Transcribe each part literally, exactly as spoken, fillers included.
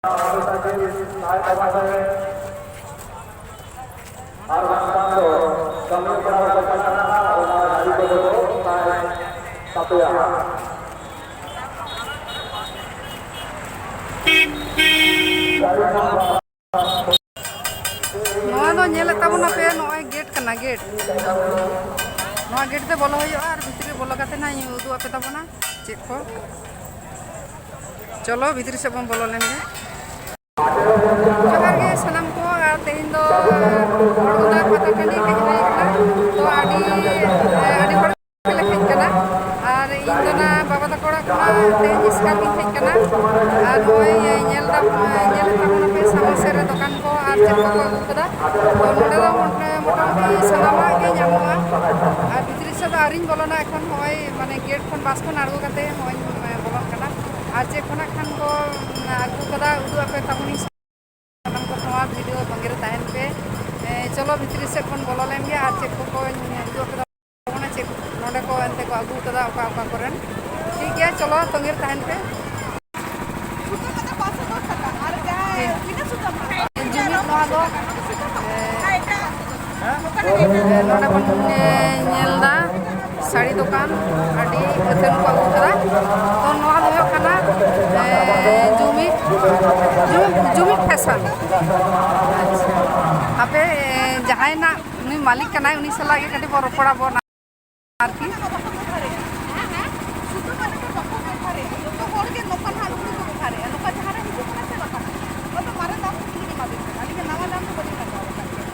ᱟᱨ ᱵᱟᱝᱠᱷᱟᱱ ᱫᱚ ᱠᱟᱹᱢᱤ ᱯᱟᱲᱟᱣ ᱠᱟᱛᱮ ᱚᱱᱟ ᱜᱟᱹᱰᱤ ᱠᱚᱫᱚ ᱵᱟᱭ ᱥᱟᱯᱮᱭᱟ᱾ ᱱᱚᱣᱟ ᱫᱚ ᱧᱮᱞᱮᱫ ᱛᱟᱵᱚᱱᱟᱯᱮ, ᱱᱚᱜᱼᱚᱭ ᱜᱮᱴ ᱠᱟᱱᱟ, ᱜᱮᱴ᱾ ᱱᱚᱣᱟ ᱜᱮᱴ ᱛᱮ ᱵᱚᱞᱚ ᱦᱩᱭᱩᱜᱼᱟ ᱟᱨ ᱵᱷᱤᱛᱨᱤ ᱨᱮ ᱵᱚᱞᱚ ᱠᱟᱛᱮ ᱱᱟᱜ ᱤᱧ ᱩᱫᱩᱜ ᱟᱯᱮ ᱛᱟᱵᱚᱱᱟ ᱪᱮᱫ ᱠᱚ᱾ ᱪᱚᱞᱚ ᱵᱷᱤᱛᱨᱤ ᱥᱮᱫ ᱵᱚᱱ ᱵᱚᱞᱚ ᱞᱮᱱ ᱜᱮ᱾ ᱡᱚᱦᱟᱨ ᱜᱮ ᱥᱟᱱᱟᱢ ᱠᱚ, ᱟᱨ ᱛᱮᱦᱮᱧ ᱫᱚ ᱵᱚᱲᱜᱚᱫᱟ ᱯᱟᱛᱟ ᱴᱟᱺᱰᱤ ᱦᱮᱡ ᱦᱩᱭ ᱟᱠᱟᱱᱟ᱾ ᱛᱚ ᱟᱹᱰᱤ, ᱟᱹᱰᱤ ᱦᱚᱲ ᱞᱮ ᱦᱮᱡ ᱠᱟᱱᱟ᱾ ᱟᱨ ᱤᱧ ᱫᱚ ᱱᱟ ᱵᱟᱵᱟ ᱛᱟᱠᱚ ᱚᱲᱟᱜ ᱠᱷᱚᱱᱟᱜ ᱛᱮᱦᱮᱧ ᱮᱥᱠᱟᱨ ᱜᱤᱧ ᱦᱮᱡ ᱠᱟᱱᱟ᱾ ᱟᱨ ᱱᱚᱜᱼᱚᱭ ᱧᱮᱞ ᱫᱟᱢ, ᱧᱮᱞᱮᱫ ᱛᱟᱵᱚᱱᱟᱯᱮ ᱥᱟᱢᱟᱝ ᱥᱮᱫ ᱨᱮ ᱫᱚᱠᱟᱱ ᱠᱚ ᱟᱨ ᱪᱮᱫ ᱠᱚᱠᱚ ᱟᱹᱜᱩ ᱠᱟᱫᱟ᱾ ᱛᱚ ᱱᱚᱰᱮ ᱫᱚ ᱢᱚᱴ-, ᱢᱚᱴᱟᱢᱩᱴᱤ ᱥᱟᱱᱟᱢᱟᱜ ᱜᱮ ᱧᱟᱢᱚᱜᱼᱟ᱾ ᱟᱨ ᱵᱷᱤᱛᱨᱤ ᱥᱮᱫ ᱫᱚ ᱟᱹᱣᱨᱤᱧ ᱵᱚᱞᱚᱱᱟ, ᱮᱠᱷᱚᱱ ᱱᱚᱜᱼᱚᱭ ᱢᱟᱱᱮ ᱜᱮᱴ ᱠᱷᱚᱱ, ᱵᱟᱥ ᱠᱷᱚᱱ ᱟᱬᱜᱚ ᱠᱟᱛᱮ ᱱᱚᱜᱼᱚᱭ ᱵᱚᱞᱚᱱ ᱠᱟᱱᱟ᱾ ᱟᱨ ᱪᱮᱫ ᱠᱚ ᱱᱟᱜ ᱠᱷᱟᱱ ᱠᱚ ᱟᱹᱜᱩ ᱠᱟᱫᱟ, ᱩᱫᱩᱜ ᱟᱯᱮ ᱛᱟᱵᱚᱱᱤᱧ᱾ ᱥᱟᱱᱟᱢ ᱠᱚ ᱱᱚᱣᱟ ᱵᱷᱤᱰᱤᱭᱳ ᱛᱚᱸᱜᱮ ᱨᱮ ᱛᱟᱦᱮᱱ ᱯᱮ᱾ ᱮ, ᱪᱚᱞᱚ ᱵᱷᱤᱛᱨᱤ ᱥᱮᱫ ᱵᱚᱱ ᱵᱚᱞᱚ ᱞᱮᱱ ᱜᱮ ᱟᱨ ᱪᱮᱫ ᱠᱚᱠᱚ ᱩᱫᱩᱜ ᱟᱠᱟᱫᱟ ᱵᱚᱱᱟ, ᱪᱮᱫ ᱱᱚᱰᱮ ᱠᱚ ᱮᱱᱛᱮ ᱠᱚ ᱟᱹᱜᱩ ᱟᱠᱟᱫᱟ ᱚᱠᱟ ᱚᱠᱟ ᱠᱚᱨᱮᱱ᱾ ᱴᱷᱤᱠ ᱜᱮᱭᱟ, ᱪᱚᱞᱚ ᱛᱚᱸᱜᱮ ᱨᱮ ᱛᱟᱦᱮᱱ ᱯᱮ᱾ ᱴᱷᱤᱠ᱾ ᱡᱩᱢᱤᱫ ᱱᱚᱣᱟ ᱫᱚ, ᱮ, ᱱᱚᱰᱮ ᱵᱚᱱ, ᱮ, ᱧᱮᱞ ᱮᱫᱟ᱾ ᱥᱟᱹᱲᱤ ᱫᱚᱠᱟᱱ ᱟᱹᱰᱤ ᱟᱹᱛᱷᱟᱹᱱ ᱠᱚ ᱟᱹᱜᱩ ᱠᱟᱫᱟ᱾ ᱛᱚ ᱱᱚᱣᱟ ᱫᱚ ᱦᱩᱭᱩᱜ ᱠᱟᱱᱟ, ᱮ, ᱡᱩᱢᱤᱫ, ᱡᱩᱢᱤᱫ, ᱡᱩᱢᱤᱫ ᱯᱷᱮᱥᱚᱱ᱾ ᱟᱪᱪᱷᱟ, ᱦᱟᱯᱮ, ᱮ, ᱡᱟᱦᱟᱸᱭ ᱱᱟᱜ ᱩᱱᱤ ᱢᱟᱹᱞᱤᱠ ᱠᱟᱱᱟᱭ, ᱩᱱᱤ ᱥᱟᱞᱟᱜ ᱜᱮ ᱠᱟᱹᱴᱤᱡ ᱵᱚᱱ ᱨᱚᱯᱚᱲ ᱟᱵᱚᱱ ᱟᱨᱠᱤ᱾ ᱥᱩᱫᱷᱩ ᱢᱟᱱᱮ ᱵᱟᱠᱚ ᱵᱮᱵᱷᱟᱨᱮᱜᱼᱟ, ᱡᱚᱛᱚ ᱦᱚᱲ ᱜᱮ ᱱᱚᱝᱠᱟᱱ ᱦᱟᱸᱜ ᱞᱩᱜᱽᱲᱤ ᱠᱚ ᱵᱮᱵᱷᱟᱨᱮᱜᱼᱟ᱾ ᱱᱚᱝᱠᱟ ᱡᱟᱦᱟᱸ ᱨᱮ ᱦᱤᱡᱩᱜ ᱠᱟᱱᱟ ᱥᱮ ᱵᱟᱝ, ᱱᱚᱣᱟ ᱫᱚ ᱢᱟᱨᱮ ᱫᱟᱢ ᱛᱮᱜᱮ ᱞᱤᱧ ᱮᱢᱟ ᱵᱤᱱ ᱠᱟᱱᱟ, ᱟᱹᱞᱤᱧ ᱫᱚ ᱱᱟᱣᱟ ᱫᱟᱢ ᱫᱚ ᱵᱟᱹᱞᱤᱧ ᱞᱟᱜᱟᱣ ᱟᱠᱟᱫ ᱜᱮᱭᱟ᱾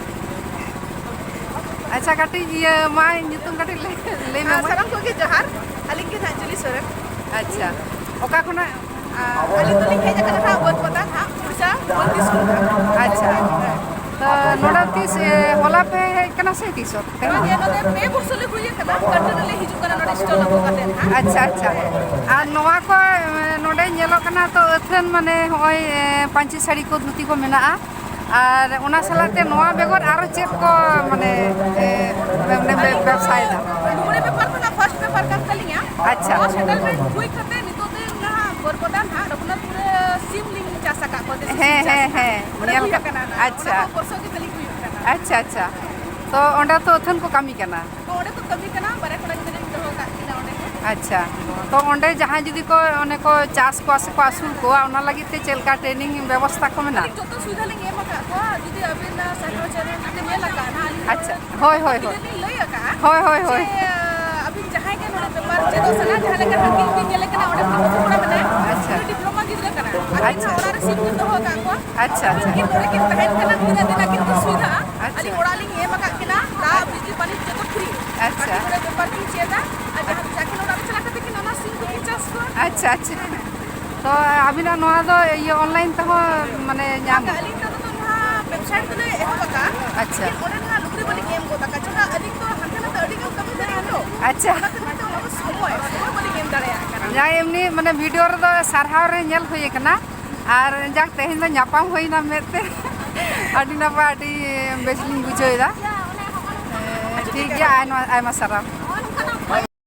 ᱟᱪᱪᱷᱟ, ᱠᱟᱹᱴᱤᱡ ᱤᱭᱟᱹ ᱢᱟ, ᱧᱩᱛᱩᱢ ᱠᱟᱹᱴᱤᱡ ᱞᱟᱹᱭ, ᱞᱟᱹᱭ ᱢᱮ ᱦᱮᱸ, ᱢᱟᱹᱭ᱾ ᱥᱟᱱᱟᱢ ᱠᱚᱜᱮ ᱡᱚᱦᱟᱨ, ᱟᱹᱞᱤᱧ ᱜᱮ ᱱᱟᱦᱟᱜ ᱡᱩᱞᱤ ᱥᱚᱨᱮᱱ᱾ ᱟᱪᱪᱷᱟ, ᱚᱠᱟ ᱠᱷᱚᱱᱟᱜ? ᱟᱨ ᱟᱹᱞᱤᱧ ᱫᱚᱞᱤᱧ ᱦᱮᱡ ᱟᱠᱟᱱᱟ ᱱᱟᱦᱟᱜ ᱵᱟᱹᱨᱯᱟᱫᱟ ᱱᱟᱦᱟᱜ, ᱯᱩᱡᱟ ᱵᱚᱛᱤᱥ ᱠᱷᱚᱱᱟᱜ᱾ ᱟᱪᱪᱷᱟ, ᱛᱚ ᱱᱚᱰᱮ ᱛᱤᱥ, ᱮ, ᱦᱚᱞᱟ ᱯᱮ ᱦᱮᱡ ᱠᱟᱱᱟ ᱥᱮ ᱛᱤᱥᱚᱜ? ᱛᱮᱦᱮᱧ? ᱱᱚᱰᱮ ᱯᱮ ᱵᱚᱨᱥᱚ ᱞᱮ ᱦᱩᱭ ᱟᱠᱟᱱᱟ, continue ᱞᱮ ᱦᱤᱡᱩᱜ ᱠᱟᱱᱟ ᱱᱚᱰᱮ stall ᱟᱹᱜᱩ ᱠᱟᱛᱮ ᱱᱟᱦᱟᱜ᱾ ᱟᱪᱪᱷᱟ, ᱟᱪᱪᱷᱟ᱾ ᱟᱨ ᱱᱚᱣᱟ ᱠᱚ, ᱮ, ᱱᱚᱰᱮ ᱧᱮᱞᱚᱜ ᱠᱟᱱᱟ ᱛᱚ ᱟᱹᱛᱷᱟᱹᱱ ᱢᱟᱱᱮ ᱦᱚᱸᱜᱼᱚᱭ, ᱮ, ᱯᱟᱹᱧᱪᱤ ᱥᱟᱹᱲᱤ ᱠᱚ, ᱫᱷᱩᱛᱤ ᱠᱚ ᱢᱮᱱᱟᱜᱼᱟ᱾ ᱟᱨ ᱚᱱᱟ ᱥᱟᱞᱟᱜ ᱛᱮ ᱱᱚᱣᱟ ᱵᱮᱜᱚᱨ ᱟᱨᱚ ᱪᱮᱫ ᱠᱚ ᱢᱟᱱᱮ, ᱮ, ᱢᱟᱱᱮ ᱵᱮ-, ᱵᱮᱵᱥᱟᱭᱮᱫᱟ? ᱞᱩᱜᱽᱲᱤ ᱵᱮᱯᱟᱨ ᱫᱚ ᱱᱟᱜ first ᱵᱮᱯᱟᱨ ᱠᱟᱱ ᱛᱟᱹᱞᱤᱧᱟ᱾ ᱟᱪᱪᱷᱟ᱾ ᱱᱚᱣᱟ settlement ᱦᱩᱭ ᱠᱟᱛᱮ ᱱᱤᱛᱚᱜ ᱫᱚ ᱱᱟᱦᱟᱜ ᱵᱟᱹᱨᱯᱟᱫᱟ ᱱᱟᱦᱟᱜ ᱨᱚᱜᱷᱩᱱᱟᱛᱷᱯᱩᱨ ᱨᱮ ᱥᱤᱢ ᱞᱤᱧ ᱪᱟᱥ ᱟᱠᱟᱫ ᱦᱮᱸ, ᱦᱮᱸ, ᱦᱮᱸ, ᱚᱸᱰᱮ ᱧᱮᱞ ᱦᱩᱭ ᱠᱟᱜ-, ᱟᱠᱟᱱᱟ᱾ ᱟᱪᱪᱷᱟ᱾ ᱚᱱᱟ ᱦᱚᱸ ᱵᱚᱨᱥᱚ ᱜᱮ ᱛᱟᱹᱞᱤᱧ ᱦᱩᱭᱩᱜ ᱠᱟᱱᱟ᱾ ᱟᱪᱪᱷᱟ, ᱟᱪᱪᱷᱟ᱾ ᱛᱚ ᱚᱸᱰᱮ ᱛᱚ ᱟᱹᱛᱷᱟᱹᱱ ᱠᱚ ᱠᱟᱹᱢᱤ ᱠᱟᱱᱟ᱾ ᱛᱚ ᱚᱸᱰᱮ ᱠᱚ ᱠᱟᱹᱢᱤ ᱠᱟᱱᱟ, ᱵᱟᱨᱭᱟ ᱠᱚᱲᱟ ᱜᱤᱫᱽᱨᱟᱹᱧ ᱫᱚᱦᱚ ᱟᱠᱟᱫ ᱠᱤᱱᱟ ᱚᱸᱰᱮ ᱦᱚᱸ᱾ ᱟᱪᱪᱷᱟ᱾ ᱛᱚ ᱚᱸᱰᱮ ᱡᱟᱦᱟᱸᱭ ᱡᱩᱫᱤ ᱠᱚ, ᱚᱱᱮ ᱠᱚ ᱪᱟᱥ ᱠᱚᱣᱟ ᱥᱮ ᱠᱚ ᱟᱹᱥᱩᱞ ᱠᱚᱣᱟ, ᱚᱱᱟ ᱞᱟᱹᱜᱤᱫ ᱛᱮ ᱪᱮᱫ ᱞᱮᱠᱟ training ᱵᱮᱵᱚᱥᱛᱟ ᱠᱚ ᱢᱮᱱᱟᱜᱼᱟ? ᱟᱹᱞᱤᱧ ᱡᱚᱛᱚ ᱥᱩᱵᱤᱫᱷᱟ ᱞᱤᱧ ᱮᱢ ᱟᱠᱟᱫ ᱠᱚᱣᱟ᱾ ᱡᱩᱫᱤ ᱟᱹᱵᱤᱱ, ᱟᱸ, ᱥᱟᱨᱦᱟᱣ ᱪᱮᱱᱮᱞ ᱡᱩᱫᱤ ᱧᱮᱞ ᱟᱠᱟᱫ ᱱᱟ, ᱟᱹᱞᱤᱧ ᱟᱪᱪᱷᱟ᱾ ᱦᱳᱭ, ᱦᱳᱭ, ᱦᱳᱭ᱾ ᱞᱤᱧ ᱞᱟᱹᱭ ᱟᱠᱟᱫᱼᱟ ᱦᱳᱭ, ᱦᱳᱭ, ᱦᱳᱭ᱾ ᱡᱮ, ᱟᱹᱵᱤᱱ ᱡᱟᱦᱟᱸᱭ ᱜᱮ ᱱᱚᱰᱮ ᱵᱮᱯᱟᱨ ᱪᱮᱫᱚᱜ ᱥᱟᱱᱟ, ᱡᱟᱦᱟᱸ ᱞᱮᱠᱟ ᱦᱟᱹᱠᱤᱢ ᱵᱤᱱ ᱧᱮᱞᱮ ᱠᱟᱱᱟ, ᱚᱸᱰᱮ ᱢᱤᱫᱴᱤᱡ ᱠᱚᱲᱟ ᱢᱮᱱᱟᱭᱟ, ᱟᱪᱪᱷᱟ᱾ ᱩᱱᱤ diploma ᱜᱤᱫᱽᱨᱟᱹ ᱠᱟᱱᱟᱭ᱾ ᱟᱹᱵᱤᱱ ᱟᱪᱪᱷᱟ᱾ ᱦᱚᱸ ᱚᱲᱟᱜ ᱨᱮ ᱥᱤᱢ ᱵᱤᱱ ᱫᱚᱦᱚ ᱟᱠᱟᱫ ᱠᱚᱣᱟ᱾ ᱟᱪᱪᱷᱟ, ᱟᱪᱪᱷᱟ᱾ ᱩᱱᱠᱤᱱ ᱱᱚᱰᱮ ᱠᱤᱱ ᱛᱟᱦᱮᱱ ᱠᱟᱱᱟ, ᱛᱤᱱᱟᱹᱜ ᱫᱤᱱ ᱟᱹᱠᱤᱱ ᱠᱤᱱ ᱥᱩᱵᱤᱫᱷᱟᱜᱼᱟ᱾ ᱟᱪᱪᱷᱟ᱾ ᱟᱹᱞᱤᱧ ᱚᱲᱟᱜ ᱞᱤᱧ ᱮᱢ ᱟᱠᱟᱫ ᱠᱤᱱᱟ, ᱫᱟᱜ, ᱵᱤᱡᱽᱞᱤ, ᱯᱟᱹᱱᱤ ᱡᱚᱛᱚ free᱾ ᱟᱪᱪᱷᱟ᱾ ᱟᱹᱠᱤᱱ ᱱᱚᱰᱮ ᱵᱮᱯᱟᱨ ᱠᱤᱱ ᱪᱮᱫᱟ, ᱟᱨ ᱡᱟᱦᱟᱸ ᱛᱤᱥ ᱟᱹᱠᱤᱱ ᱚᱲᱟᱜ ᱨᱮ ᱪᱟᱞᱟᱣ ᱠᱟᱛᱮ ᱠᱤᱱ ᱚᱱᱟ ᱥᱤᱢ ᱠᱚᱠᱤᱱ ᱪᱟᱥ ᱠᱚᱣᱟ᱾ ᱟᱪᱪᱷᱟ, ᱟᱪᱪᱷᱟ᱾ ᱛᱚ ᱟᱹᱵᱤᱱᱟᱜ ᱱᱚᱣᱟ ᱫᱚ ᱤᱭᱟᱹ online ᱛᱮᱦᱚᱸ ᱢᱟᱱᱮ ᱧᱟᱢ? ᱵᱟᱝᱟ, ᱟᱹᱞᱤᱧ ᱫᱚ ᱱᱤᱛᱚᱜ ᱱᱚᱣᱟ website ᱫᱚᱞᱮ ᱮᱦᱚᱵ ᱟᱠᱟᱫᱼᱟ᱾ ᱟᱪᱪᱷᱟ᱾ ᱞᱮᱠᱤᱱ ᱚᱸᱰᱮ ᱱᱟᱦᱟᱜ ᱞᱩᱜᱽᱲᱤ ᱵᱟᱹᱞᱤᱧ ᱮᱢ ᱜᱚᱫ ᱟᱠᱟᱫ, ᱪᱮᱫᱟᱜ ᱟᱹᱞᱤᱧ ᱫᱚ ᱦᱟᱱᱛᱮ ᱱᱟᱛᱮ ᱟᱹᱰᱤ ᱜᱟᱱ ᱠᱟᱹᱢᱤ ᱛᱟᱹᱞᱤᱧ ᱛᱚ᱾ ᱟᱪᱪᱷᱟ᱾ ᱚᱱᱟᱛᱮ ᱱᱤᱛᱚᱜ ᱚᱱᱟ ᱫᱚ ᱥᱚᱢᱚᱭ, ᱥᱚᱢᱚᱭ ᱵᱟᱹᱞᱤᱧ ᱮᱢ ᱫᱟᱲᱮᱭᱟᱜ ᱠᱟᱱᱟ᱾ ᱡᱟ ᱮᱢᱱᱤ ᱢᱟᱱᱮ video ᱨᱮᱫᱚ ᱥᱟᱨᱦᱟᱣ ᱨᱮ ᱧᱮᱞ ᱦᱩᱭ ᱟᱠᱟᱱᱟ, ᱟᱨ ᱡᱟᱠ ᱛᱮᱦᱮᱧ ᱫᱚ ᱧᱟᱯᱟᱢ ᱦᱩᱭᱱᱟ ᱢᱮᱫ ᱛᱮ᱾ ᱟᱹᱰᱤ ᱱᱟᱯᱟᱭ, ᱟᱹᱰᱤ ᱵᱮᱥ ᱞᱤᱧ ᱵᱩᱡᱷᱟᱹᱣ ᱮᱫᱟ᱾ ᱦᱮᱸ, ᱴᱷᱤᱠ ᱜᱮᱭᱟ, ᱟᱭᱢᱟ, ᱟᱭᱢᱟ ᱥᱟᱨᱦᱟᱣ᱾